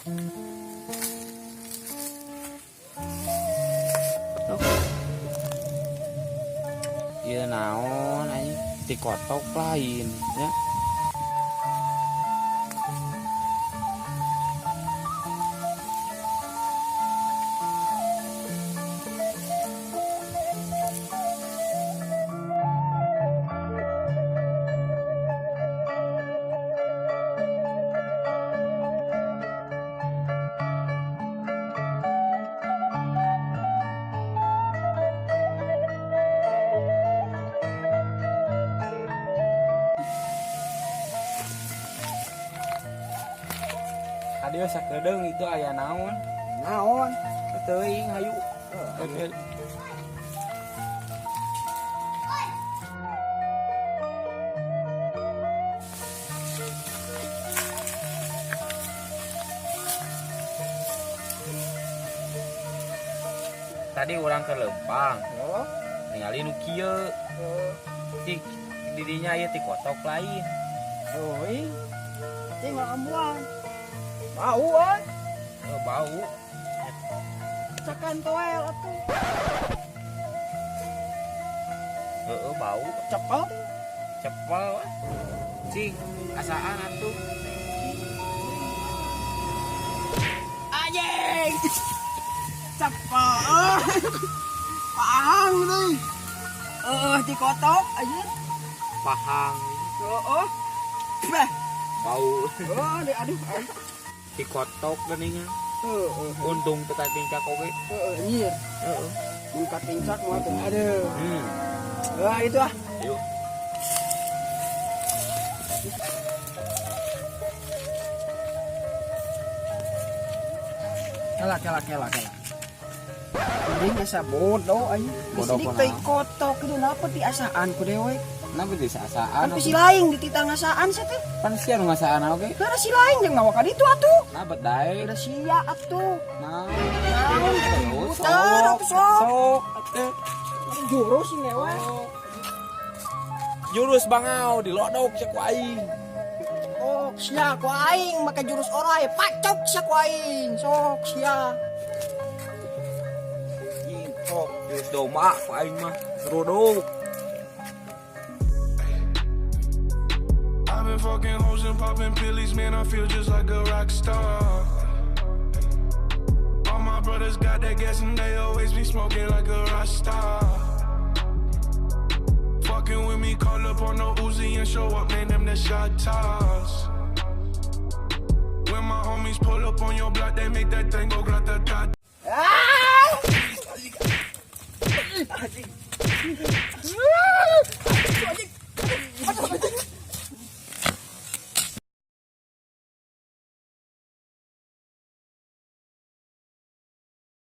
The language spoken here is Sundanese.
Ieu naon anjing tikotok lain nya. Aduh sakedeung itu aya naon? Naon? Teuing hayu. Oke. Tadi urang ke Lempang, Oh. ningali nu kieu. Ti dirinya ieu ti kotok lain. Euy. Cing ambuan. Bau euy. Oh, bau. Cakan toel atuh. Heeh, bau. Cepel. Cepel. Cing, asaan atuh. Anjing. Cepel. Pahang euy. Heeh, dikotok anjing. Pahang. Heeh. Bah. Bau. Oh, aduh. Dikotok geuningan. Heeh. Untung teu katincak oge. Heeh, nyir. Heeh. Mun katincak mah teh aduh. Wah, itu ah. Yuk. Kela kela kela kela. Kuring asa bodoh anjing. Bodoh Di kunaon? teh kotok itu napa di asaan ku dewe. Napa di asaan? Kan si laing di titang asaan sia teh. Pan sia nu ngasaan oge. Karena si laing jeung mawa ka ditu atuh. Nah, bet daek. Udah sia atuh. Nah, Naon terus putar atuh sok. Sok atuh. Jurus sing lewe. Jurus bangau dilodok cek ku aing. Sok sia ku aing make jurus orai, pacok sia ku aing. Sok sia. Anjing, sok jurus domba ku aing mah. Seruduk. I've been fucking hoes and popping pillies, man. I feel just like a rock star. All my brothers got that gas and they always be smoking like a rock star. Fucking with me, call up on the Uzi and show up, man. Them the shot toss. When my homies pull up on your block, they make that thing go grata ta.